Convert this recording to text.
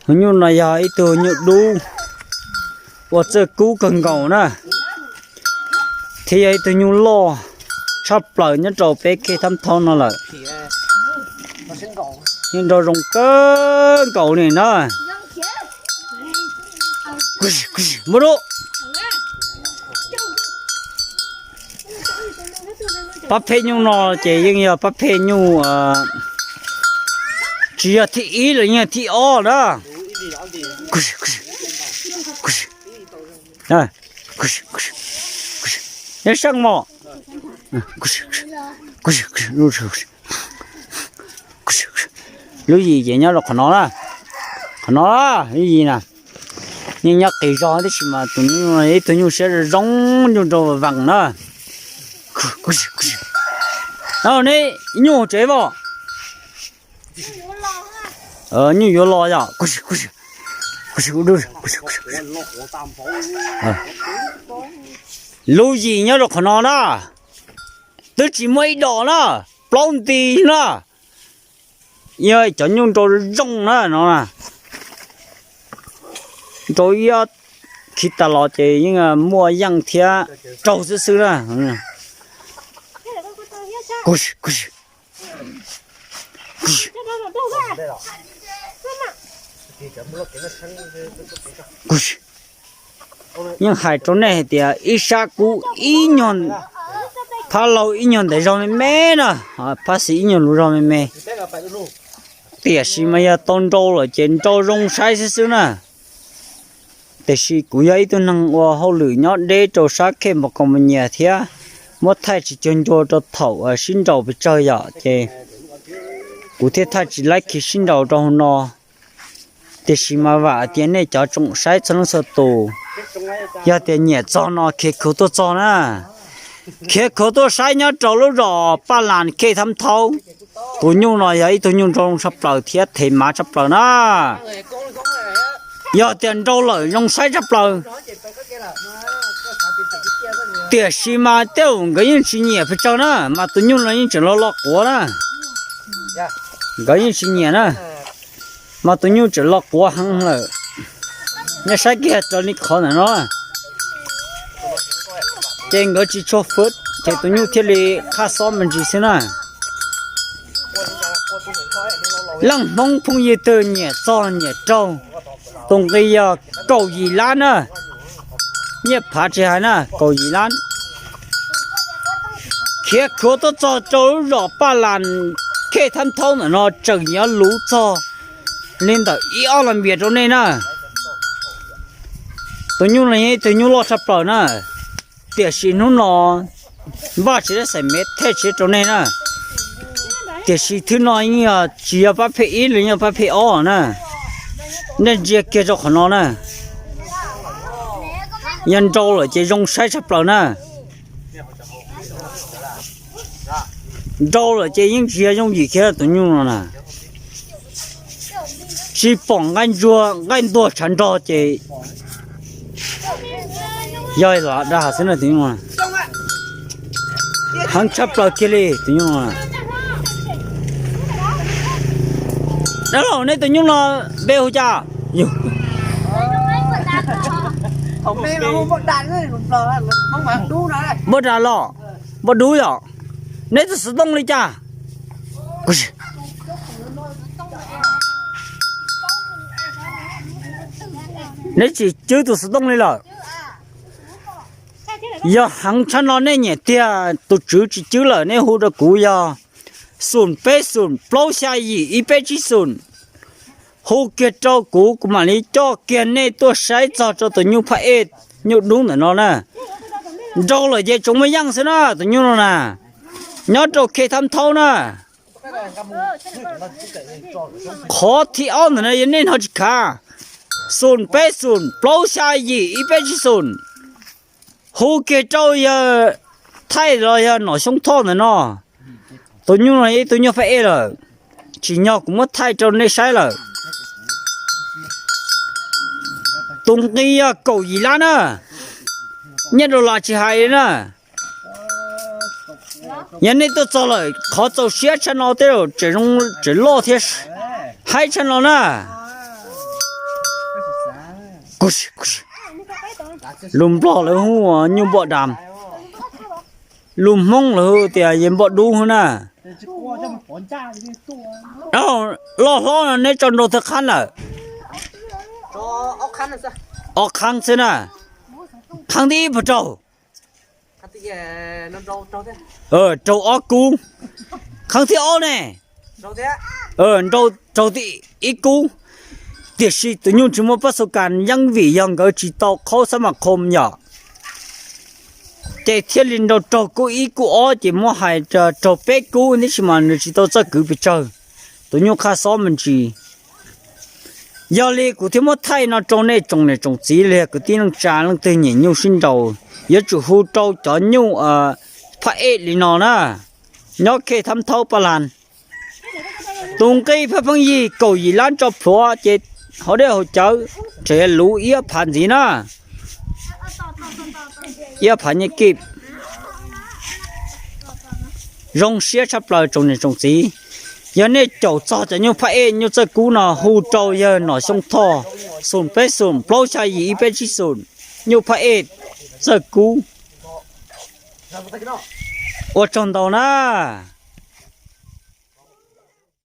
Tus nyuj no yog ib tug nyuj dub uas txawj kub kawg nkaus na, thiab yog ib tug nyuj loj tshaj plaws nyob rau peb khej Thab Thaub no lawm. Nyuj nraug zoo kawg nkaus li na. Mus, pab phem nyuj no ces yeej yog pab phem nyuj, tsis yog thib ib los yeej yog thib ob na. Nyob sab mos, lub yim ces nyob rau qhov no na, qhov no lub yim na. Yeej nyob qis zog tab sis mas tus nyuj no ib tug nyuj siab zoo zoo, nyuj nraug vees na. Neb nyuj tsev os, nyuj yuav los yom. Lub yim nyob rau qhov no na, twb tsis muaj ib dos na, plaub nti na. Yog cov nyuj nraug zoo na no, nraug ib ob khiv tas los ces yeej muaj yeej thiab raug xwb xwb na. Yeej hais rau nej hais tias ib sab kub ib nyuag, phab laug ib nyuag ntawm zog me me na, phab xis ib nyuag lub zog me me. Tiam sis mas yog tau nrau lawm ces nrau zoo saib xwb xwb na. Tiam sis kuv yog ib tug neeg ua hauj lwm nyob deb rau sab khej Npos Koos Npos Nyias thiab muab thaij tsis cuag ncua rau thaum sib nraus pes tsawg yom, ces kuv thiaj thaij tsis laib khiv sib nraus rau hauv no. Tiam sis mas vam tias nej cov tsoom saib txhua leej txhua tus, yog tias nyiam txog no khiav khuav tuaj txog na, khiav khuav tuaj saib nyob rau lub zos Paj Las khej Thab Thaub. Tus nyuj no yog ib tug nyuj nrau zoo tshaj plaws thiab thev mav tshaj plaws na. Yog tias nrau lawm zoo saib tshaj plaws. Tiam sis mas tej zaum nkawd yeej tsis nyiam pes tsawg na, mas tus nyuj no yeej tseem los los quav na. Nkawd yeej tsis nyiam na, mas tus nyuj tseem los quav heev lawm. Nej saib kiag raws li qhov ntawm no, ces nkawd tsis tshua fwv, ces tus nyuj thiaj li qhaj xob me ntsis xwb na. Leej Hmoob phooj ywg twg nyiam txog nyiam raug, tus nqi yog kaum yim lab na. Nyiaj phav tsis hais na, kaum yim lab. Khiav khuav tuaj txog rau lub zos Paj Las khej Thab Thaub ntawm no tseem yuav luv txog li ntawm ib ob las npias rau nej na. Tus nyuj no yog ib tug nyuj loj tshaj plaws na, tiam sis hnub no npaj tsis dab xaim mev thaij tsis rau nej na. Tiam sis thwb no yeej yog tsis yog pab phej ib los yog pab phej ob na. Nej ntsia kiag rau qhov no na, yog nrau lawm ces zoo saib tshaj plaws na. Nrau lawm ces yeej tsis yog yooj yim kiag tus nyuj no na. Tsis pom nqaij ntsuag nqaij ntuag tshav nrog ces yog lam dag xwb na tus nyuj no. Heev tshaj plaws kiag li tus nyuj no. Dab laug, nej tus nyuj no npe hu cas? Npoj Das los? Npoj Dub yom? Neb tus xov tooj li cas? Neb tsis cwb tus xov tooj li lawm. Yog heev tshaj no nej nyiam tiag tus tswv tsis cwb lawm nej hu rau kuv yog xum peb xum plaub xya yim ib peb tsib xum. Hu kiag rau kuv, kuv mam li coj kiag nej tuaj saib txog rau tus nyuj phaj ej nyuj dub ntawm no na. Nrau lawm ces tsoom muaj yeej xwb na tus nyuj no na. Nyob rau khej Thab Thaub na. Qhov thib ob ntawm no yog nej hnov tsis khav, xum peb xum plaub xya yim ib peb tsib xum. Hu kiag rau yawg Thaij los yog Nom Xyoob Thoj ntawm no. Tus nyuj no ib tug nyuj phaj ej lawm, tsim nyog kuv muab thaij rau nej saib lawm. Tus nqi yog kaum yim lab na, nyiaj dollar tsis hais li na. Yog nej tuaj txog lawm qhov txaus siab tshaj no tej zaum tseem loj thiab. Haib tshaj no na. Lus Nplog lawv hu ua nyuj npoj dam, lus Hmoob lawv hu tias yeej npoj dub na. Loj hlob no neb tso nrau thawj qhab lawm? Ob qhab xwb na. Qhab thib ib puas raug? Raug ob kub. Qhab thib ob ne? Nrau raug ib kub, tiam sis tus nyuj tsis muaj pab xu kas yeeb vim yog nkawd tsis tau qhaub xab mas qhoo yom. Ces thiaj li nrau raug kub ib kub ob ces muab hais raug peb kub, tab sis mas nws tsis tau txawj kwv pes tsawg. Tus nyuj qhaj xob me ntsis. Yog li kuv thiaj muab thaij no rau nej tsoom niam tsoom txiv los yog kwv tij neej tsa leej twg nyiam nyuj sib nraus, yuav tsum hu rau cov nyuj phaj ej li no na. Nyob khej Thab Thaub Paj Las, tus nqi phaj pheej yig kaum yim lab tso plhuav ces hauv dej haus cawv, tseem luv ib ob phav ntxiv na. Ib ob phav nyiaj kij. Zoo siab tshaj plaws tsoom niam tsoom txiv, yog nej caum txog cov nyuj phaj ej nyuj txawj kub no hu rau yawg Nom Xyooj Thoj, xoom peb xoom plaub xya yim ib peb tsib xoom, nyuj phaj ej txawj kub. Ua tsaug ntau na.